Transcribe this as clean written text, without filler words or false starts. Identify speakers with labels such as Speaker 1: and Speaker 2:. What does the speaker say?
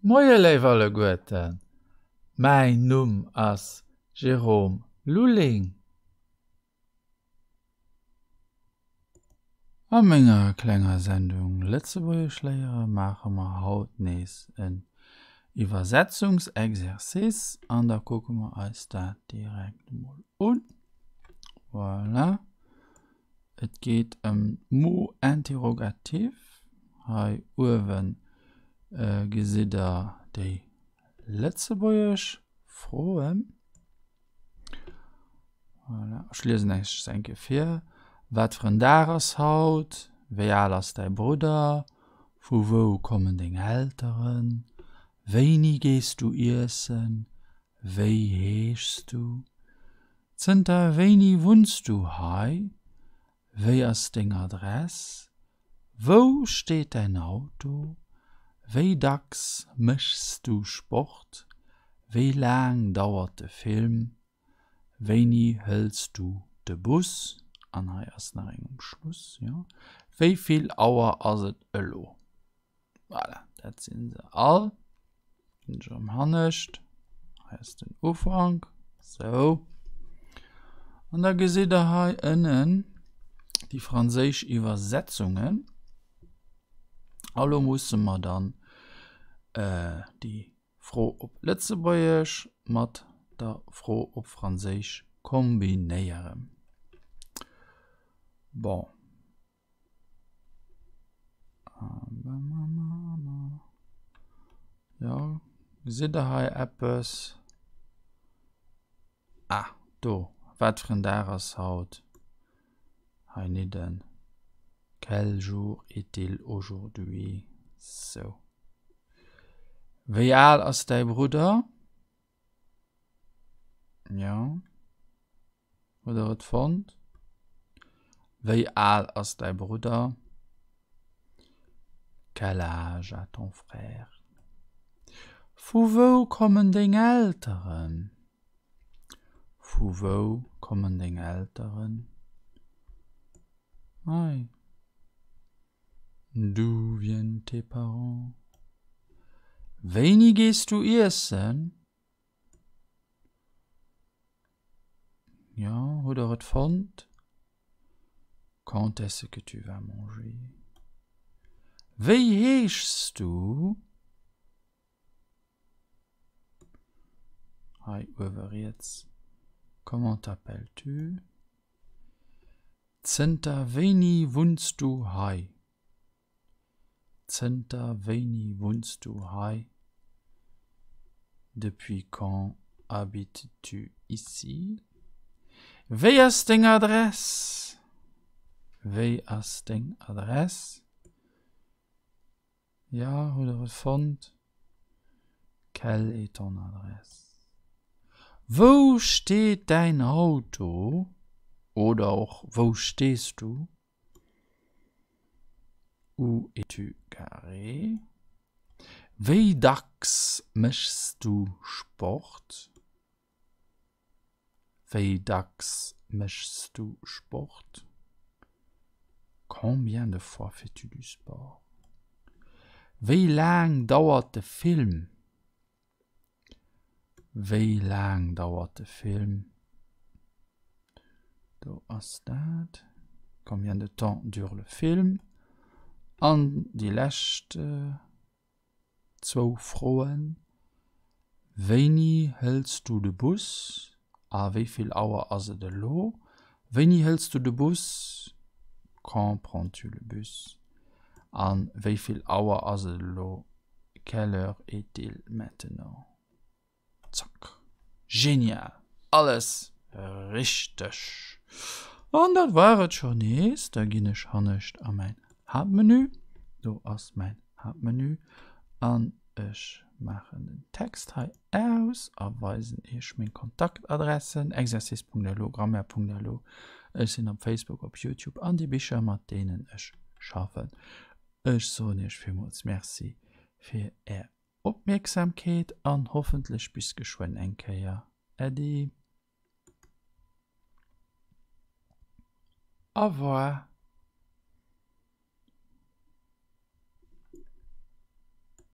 Speaker 1: Moie léif alleguerten, mäin Numm ass Jérôme Lulling. A menger klenger Sendung Lëtzebuergesch léiere maache mer haut nees en Iwwersetzungsexercice an da kucke mer eis dat direkt emol un. Voilà. Et geet ëm d'Mots interrogatifs. Hei uewe gesitt der déi lëtzebuergesch Froen. Voilà. Ech liesen eng eng Kéier vir. Wat fir en Dag ass haut? Wéi al ass däi Brudder? Vu wou kommen deng Elteren? Wéini gees du iessen? Wéi heeschs du? Zënter wéini wunns du hei? Wéi ass deng Adress? Wou steet däin Auto? Wéi dacks méchs du Sport? Wéi laang dauert de Film? Wéini hëls du de Bus? An hei ass nach eng um Schluss, jo. Wéi vill Auer ass et elo? Voilà, dat sinn se all. Ginn ech erëm hannescht. Hei ass den Ufank. Sou. An da gesitt der hei ënnen déi franséisch Iwwersetzungen. A lo musse mer dann äh, déi Fro op Lëtzebuergesch mat der Fro op Franséisch kombinéieren. Bon. Jo, gesitt der hei eppes? Ah, do. Wat fir en Dag ass haut? Heinidden. Quel jour est-il aujourd'hui? Sou. Wéi al ass däi Brudder? Jo. Hutt der et fonnt? Wéi al ass däi Brudder? Quel âge a ton frère? Vu wou kommen deng Elteren? Vu wou kommen deng Elteren? Hei. D'où viennent tes parents? Wéini gees du iessen? Jo, hutt der et fonnt? Quand est-ce que tu vas manger? Wéi heeschs du? Hei uewe riets, Comment t'appelles-tu? Zënter wéini wunns du hei? Zënter wéini wunns du hei? Depuis quand habites-tu ici? Wéi ass deng Adress? Wéi ass deng Adress? Jo, hutt der et fonnt? Quelle est ton adresse? Wou steet däin Auto? Oder och Wou stees du? Où es-tu garé? Wéi dacks méchs du Sport? Wéi dacks méchs du Sport? Combien de fois fais-tu du sport? Wéi laang dauert de Film? Wéi laang dauert de Film? Do ass dat. Combien de temps dure le film? An déi lescht zwou Froen, Wéini hëls du de Bus a wéi vill Auer ass et elo? Wéini hëls du de Bus? Quand prends-tu le bus? A wéi vill Auer ass et elo? Quelle heure est-il maintenant? Zack. Genial! Alles richteg! An dat war et scho nees. Da ginn ech hannescht a mäin Haaptmenü. Do ass mäin Haaptmenü. An ech maachen den Text hei aus a weisen iech meng Kontaktadressen, exercice.lu, grammaire.lu. Ech sinn op Facebook, op YouTube an déi Bicher, mat deenen ech schaffen. Ech soen iech villmools Merci fir är Opmierksamkeet an hoffentlech bis geschwënn eng Kéier. Äddi. Au revoir.